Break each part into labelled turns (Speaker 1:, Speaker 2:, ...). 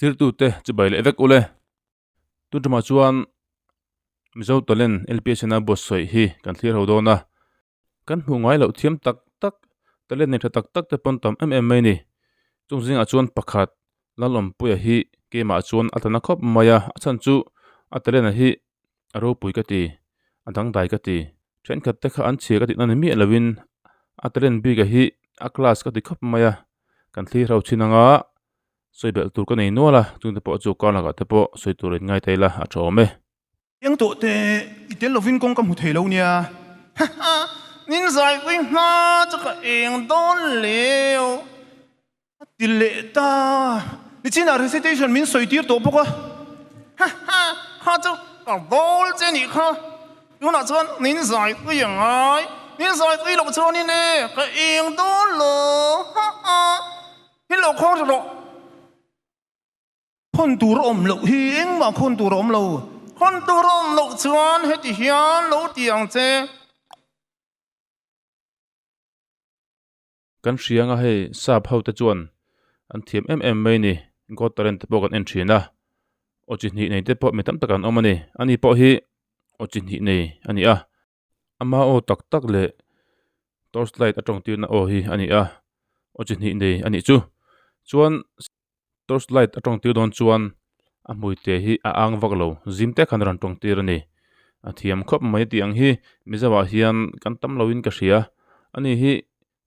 Speaker 1: Thlirtute chibai leh vek ule. Tun ṭumah chuan Mizo Talent LPSN a buatsaih hi kan thlir ho dawn a. Kan hmuh ngai loh thiam tak tak, talent nei tha tak tak te pawn tam em em mai ni. Chung zingah chuan pakhat Lalawmpuia hi keimah chuan a tana khawp mai a, a chhan chu a talent a hi a ropui ka ti, a dangdai ka ti. Thenkhat te kha an chhia ka tihna ni miah loin a talent bik a hi a class ka ti khawp mai a, kan thlir ho chin anga sawi belh tur ka nei nual a, chungte pawh chu kar lakah te pawh sawi tur in ngai ta ila a tha awm e.
Speaker 2: Eng tawh te i tel lovin kawng ka hmu thei lo nia.
Speaker 3: Haha, nin zaipui hma chu ka eng dawn leu.
Speaker 2: A ti leh ta. Nichinah recitation min sawi tir tawh bawk a.
Speaker 3: Haha, kha chu ka bawl che nih kha. Tunah chuan nin zaipui a ngai. Nin zaipui loh chuanin e, ka eng dawn lo. Haha, thil lo khawng rawh.
Speaker 2: Khawn tur a awm loh hi engmah khawn tur a awm lo.
Speaker 3: Khawn tur a awm loh chuan heti hian lo ti ang che.
Speaker 1: Kan hria anga hei sap ho te chuan an thiam em em mai ni. Got Talent te pawh kan en thin a. Aw chi hnih nei te pawh mi tam tak an awm a ni. Ani pawh hi aw chi hnih nei a ni a. Ama aw tak tak leh torch light a tawng tirna aw hi a ni a. Aw chi hnih nei a nih chu. Chuan. Torch light a tawng tir dawn chuan a hmui te hi a ang vak lo zim te khan a rawn tawng tir a ni a thiam khawp mai tih ang hi mizo ah hian kan tam lo in ka hria ani hi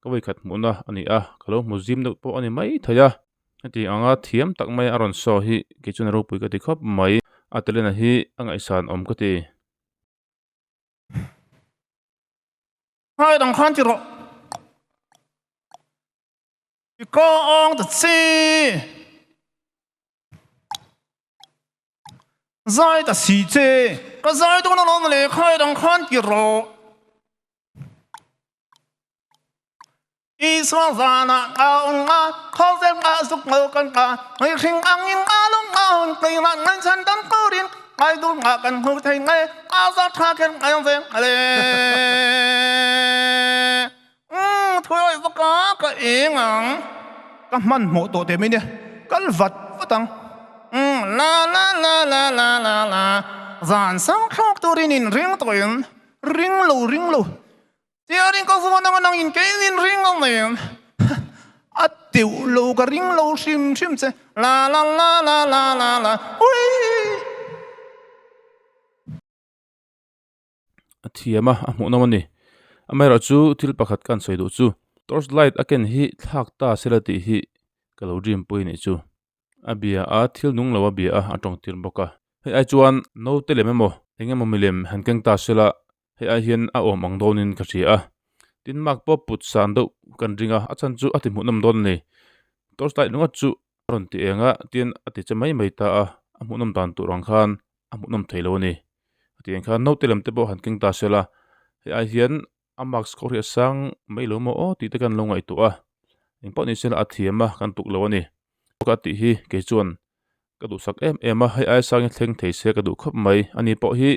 Speaker 1: ka vawikhat hmuhna a ni a ka lo hmu zim deuh pawh a ni mai thei a heti anga thiam tak mai a rawn saw hi kei chuan a ropui ka ti khawp mai a talent hi a ngaihsan awm ka ti.
Speaker 3: Hai dang khan ti rawh. I kawng ta che. Zai ta si che. Ka zai dawn alawm le khai dang khan ti rawh. Isua zana ka ung a, khawvel ka zuk lo kan ka, mihring angin ka lung a hun keimah ngai chhan dam turin ngai dul nga kan hmu thei nge a za tha kher ngai ang veng le. Umm, thui awih vak a, ka eng ang.
Speaker 2: Ka hmanhmawh tawh teh mai nia, kal vat vat ang.
Speaker 3: Umm, la la la la la la la, zan sang thlawk turin in ring tawh em?
Speaker 2: Ring lo, ring lo.
Speaker 3: Tiarin ka vuan anga nang in kei in ring ang em?
Speaker 2: A teuh lo, ka ring lo hrim hrim che.
Speaker 3: La la la la la la la, uii.
Speaker 1: A thiam a, a hmuhnawm a ni. Amaherawhchu thil pakhat ka han sawi duh chu torch light a ken hi thlak ta sela tih hi ka lo dream pui anih chu. A bia a, thil nung lo a bia a, a tawng tir bawk a. Hei ai chuan naute lem emaw eng emaw milem han keng ta sela hei ai hian a awm ang dawnin ka hria a. Tin mark pawh put san deuh kan ring a, a chhan chu a ti hmuhnawm dawn a ni. Torch light ringawt chu a rawn ti eng a, tin a ti che mai mai ta a, a hmuhnawm dan tur ang khan a hmuhnawm thei lo a ni. Tiang khan naute lam te pawh han keng ta sela hei ai hian a mask kawr hi a sang mai lo maw aw tih te kan lo ngaihtuah a engpawh ni sela a thiam a kan tuk lo a ni ka tih hi kei chuan ka duhsak em em a hei ai sang hi thleng thei se ka duh khawp mai ani pawh hi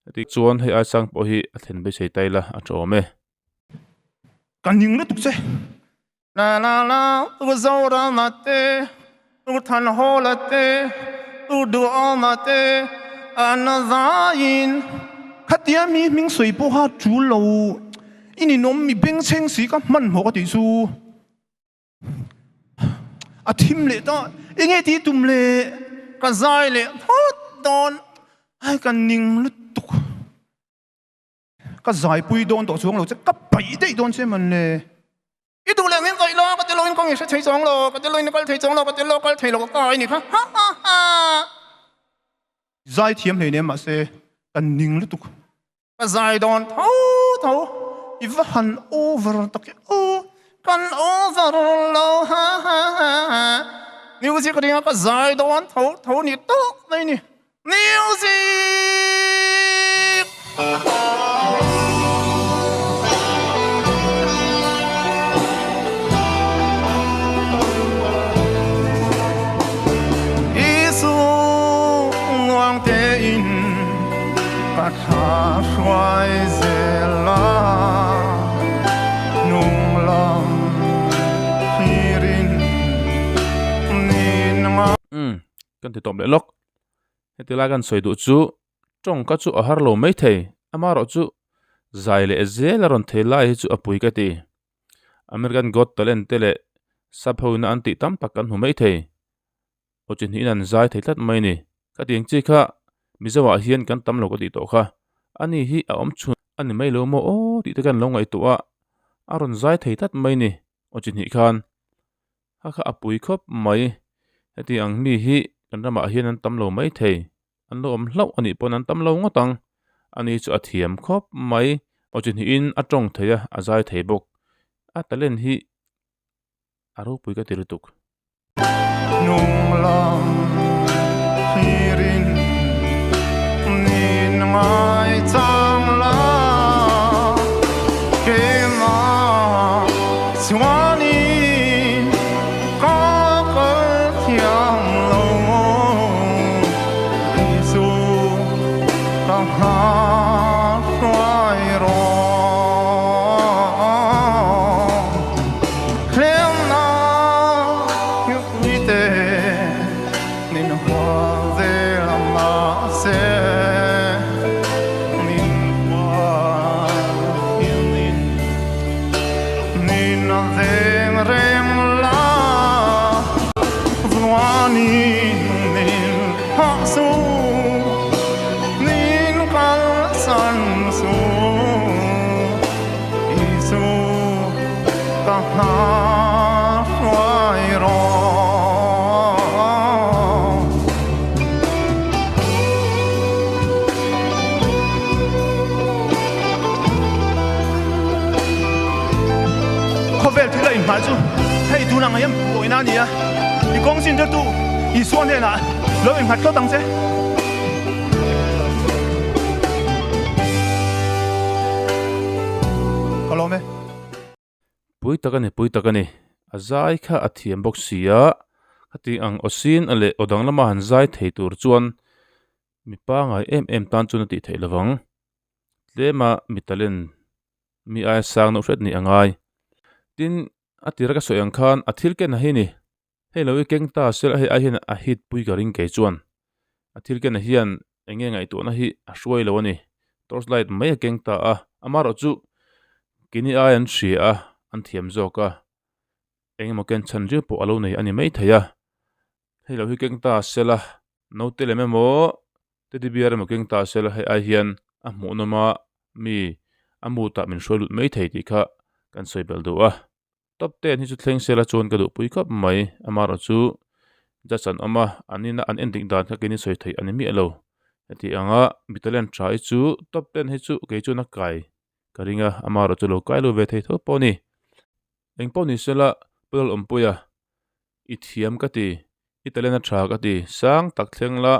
Speaker 1: heti chuan hei ai sang pawh hi a thlen beisei ta ila a tha awm e.
Speaker 2: Ka ning lutuk che.
Speaker 3: La la la u Zorama te u Thanhawla te u Duhawma te an zaiin.
Speaker 2: Khatia mi hming sawi pawha tul lo i ninawm mi bengchheng si ka hmanhmawh ka tih chu a thim leh ta enge tih tum le
Speaker 3: ka zai leh phawt dawn
Speaker 2: ai ka ning lutuk. Ka zaipui dawn tawh chuang lo che, ka paih daih dawn che man le.
Speaker 3: I duh leh min sawi la, ka tilo in kawng i hre thei chuang lo, ka tilo in i kal thei chuang lo, ka tilo kal thei lo ka ai ni kha, ha ha ha.
Speaker 2: Zai thiam hlei nen mahse ka ning lutuk.
Speaker 3: Ka zai dawn tho tho.
Speaker 2: I va han over tak e aw.
Speaker 3: Kan over lo ha ha ha. Music ringa ka zai dawn tho tho ni tawk mai ni. Music! Isu nuang tein ka thla hruai zel la nung lam thlirin nin nga.
Speaker 1: Kan ti tawp leh lawk. Heti lai kan sawi duh chu tawng ka chu a har lo mai thei, amaherawh chu zai leh zel a rawn thei lai hi chu a pui ka ti. American Got Talent te leh sap ho ina an tih tam tak kan hmu mai thei. Aw chi hnihin an zai thei tlat mai ni. Ka ti ang chi kha Mizo ah hian kan tam lo ka tih tawh kha. Ani hi a awm chhun a ni mai lo maw aw tih te kan lo ngaihtuah a, a rawn zai thei tlat mai ni aw chi hnih khan. Kha kha a pui khawp mai. Heti ang mi hi kan ramah hian an tam lo mai thei. An lo awm hlauh a nih pawn an tam lo ngawt ang. Ani chu a thiam khawp mai. Aw chi hnihin a tawng thei a, a zai thei bawk. A talent hi a ropui ka ti lutuk.
Speaker 2: Hnung lam hlirin nin ngai chang la keimah chuanin ka kal thiam lo Isu ka nghah hruai rawh. Hliamna mipuite min hual zel ang mahse min hual hianin nin a veng reng la Vuanin min hah suh min kalsan suh Isu ka hna hruai rawh. Khawvel thil a inhmai chu hei tun ang hian pawina a ni a, i kawng chin tirtu Isua hnenah lo innghat thlawt ang che. Ka lawm e.
Speaker 1: Pui tak a ni, pui tak a ni. A zai kha a thiam bawk si a, khati ang aw sin a leh aw dang lama han zai thei tur chuan mi pangai em em tan chuan a tih theih lovang. Tlema mi talent mi aia sang deuh hret nih a ngai. Tin, a tira ka sawi ang khan a thil ken a hi ni. Hei lo i keng ta sel a hei ai hian a hit pui ka ring kei chuan a thil ken ah hian eng nge ngaihtuahna hi a hruai lo a ni torch light mai a keng ta a amaherawh chu keini ai an hria a an thiam zawk a eng emaw ken chhan riau pawh a lo nei a ni maithei a hei lo hi keng ta sel a naute lem emaw teddy bear emaw keng ta sel a hei ai hian a hmuhnawm a mi a mood ah min hruai lut maithei tih kha kan sawi belh duh a. Top ten hi chu thleng sela chuan ka duhpui khawp mai, amaherawh chu judge an awm a, an ina an endik dan kha keini sawi theih a ni miah lo. Heti anga mi talent tha hi chu top ten hi chu kei chuan a kai ka ring a, amaherawh chu lo kai lo ve thei tho pawh a ni. Eng pawh ni sela Pulal Awmpuia i thiam ka ti, i talent a tha ka ti, sang tak thleng la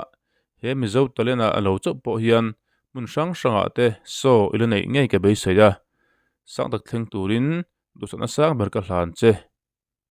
Speaker 1: he Mizo talent ah a lo chauh pawh hian hmun hrang hrangah te saw i la neih ngei ka beisei a, sang tak thleng turin duhsakna sang ber ka hlan che.